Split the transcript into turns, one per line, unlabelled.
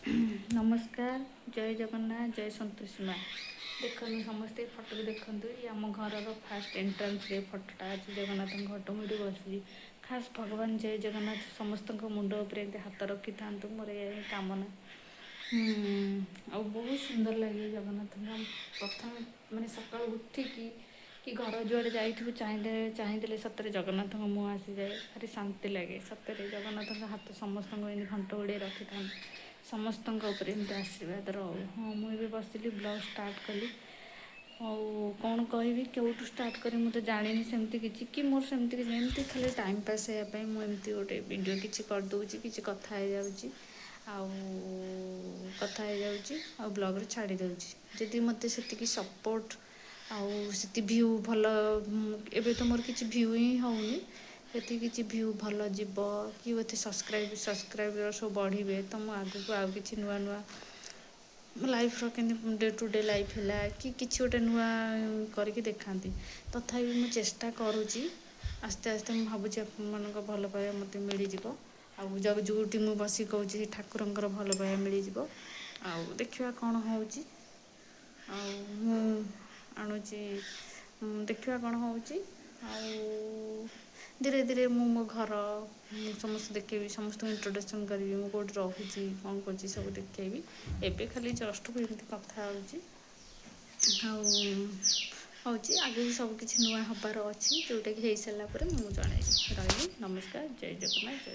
ନମସ୍କାର, ଜୟ ଜଗନ୍ନାଥ, ଜୟ ସନ୍ତୋଷୀ ମା। ଦେଖନ୍ତୁ ସମସ୍ତେ, ଫଟୋକୁ ଦେଖନ୍ତୁ। ଇଏ ଆମ ଘରର ଫାଷ୍ଟ ଏଣ୍ଟ୍ରାନ୍ସରେ ଫଟୋଟା ଅଛି, ଜଗନ୍ନାଥଙ୍କ ଫଟୋ। ମୁଁ ଏଠି ବସିଛି। ଖାସ୍ ଭଗବାନ ଜୟ ଜଗନ୍ନାଥ ସମସ୍ତଙ୍କ ମୁଣ୍ଡ ଉପରେ ଏମିତି ହାତ ରଖିଥାନ୍ତୁ, ମୋର ଏହା ହିଁ କାମନା। ଆଉ ବହୁତ ସୁନ୍ଦର ଲାଗେ ଜଗନ୍ନାଥଙ୍କ। ପ୍ରଥମେ ମାନେ ସକାଳୁ ଉଠିକି କି ଘର ଯୁଆଡ଼େ ଯାଇଥିବୁ, ଚାହିଁଦେଲେ ଚାହିଁଦେଲେ ସତରେ ଜଗନ୍ନାଥଙ୍କ ମୁହଁ ଆସିଯାଏ। ଭାରି ଶାନ୍ତି ଲାଗେ ସତରେ। ଜଗନ୍ନାଥଙ୍କ ହାତ ସମସ୍ତଙ୍କୁ ଏମିତି ଘଣ୍ଟ ଘୋଡ଼େଇ ରଖିଥାନ୍ତି, ସମସ୍ତଙ୍କ ଉପରେ ଏମିତି ଆଶୀର୍ବାଦ ରହୁ। ହଁ, ମୁଁ ଏବେ ବସିଲି, ବ୍ଲଗ୍ ଷ୍ଟାର୍ଟ କଲି। ଆଉ କ'ଣ କହିବି, କେଉଁଠୁ ଷ୍ଟାର୍ଟ କରିବି, ମୁଁ ତ ଜାଣିନି ସେମିତି କିଛି କି ମୋର ସେମିତି କିଛି। ଏମିତି ଖାଲି ଟାଇମ୍ ପାସ୍ ହେବା ପାଇଁ ମୁଁ ଏମିତି ଗୋଟେ ଭିଡ଼ିଓ କିଛି କରିଦେଉଛି, କିଛି କଥା ହେଇଯାଉଛି ଆଉ କଥା ହେଇଯାଉଛି ଆଉ ବ୍ଲଗ୍ରେ ଛାଡ଼ି ଦେଉଛି। ଯଦି ମୋତେ ସେତିକି ସପୋର୍ଟ ଆଉ ସେତିକି ଭ୍ୟୁ ଭଲ, ଏବେ ତ ମୋର କିଛି ଭ୍ୟୁ ହିଁ ହେଉନି। ସେତିକି କିଛି ଭ୍ୟୁ ଭଲ ଯିବ କି ଏତେ ସବସ୍କ୍ରାଇବର ସବୁ ବଢ଼ିବେ ତ ମୁଁ ଆଗକୁ ଆଉ କିଛି ନୂଆ ନୂଆ ମୋ ଲାଇଫ୍ର କେମିତି ଡେ ଟୁ ଡେ ଲାଇଫ୍ ହେଲା କି କିଛି ଗୋଟେ ନୂଆ କରିକି ଦେଖାନ୍ତି। ତଥାପି ମୁଁ ଚେଷ୍ଟା କରୁଛି ଆସ୍ତେ ଆସ୍ତେ। ମୁଁ ଭାବୁଛି ଆପଣମାନଙ୍କ ଭଲ ପାଇବା ମୋତେ ମିଳିଯିବ ଆଉ ଯେଉଁଠି ମୁଁ ବସିକି କହୁଛି, ସେ ଠାକୁରଙ୍କର ଭଲ ପାଇବା ମିଳିଯିବ। ଆଉ ଦେଖିବା କ'ଣ ହେଉଛି। ଆଉ ମୁଁ ଆଣୁଛି, ଦେଖିବା କ'ଣ ହେଉଛି। ଆଉ ଧୀରେ ଧୀରେ ମୁଁ ମୋ ଘର ମୁଁ ସମସ୍ତେ ଦେଖେଇବି, ସମସ୍ତଙ୍କୁ ଇଣ୍ଟ୍ରୋଡକ୍ସନ୍ କରିବି, ମୁଁ କେଉଁଠି ରହୁଛି, କ'ଣ କରୁଛି, ସବୁ ଦେଖେଇବି। ଏବେ ଖାଲି ଜଷ୍ଟ ମୁଁ ଏମିତି କଥା ହେଉଛି ଆଉ ହେଉଛି। ଆଗକୁ ସବୁ କିଛି ନୂଆ ହେବାର ଅଛି, ଯେଉଁଟାକି ହେଇସାରିଲା ପରେ ମୁଁ ଜଣାଇବି। ରହିଲି, ନମସ୍କାର, ଜୟ ଜଗନ୍ନାଥ, ଜୟ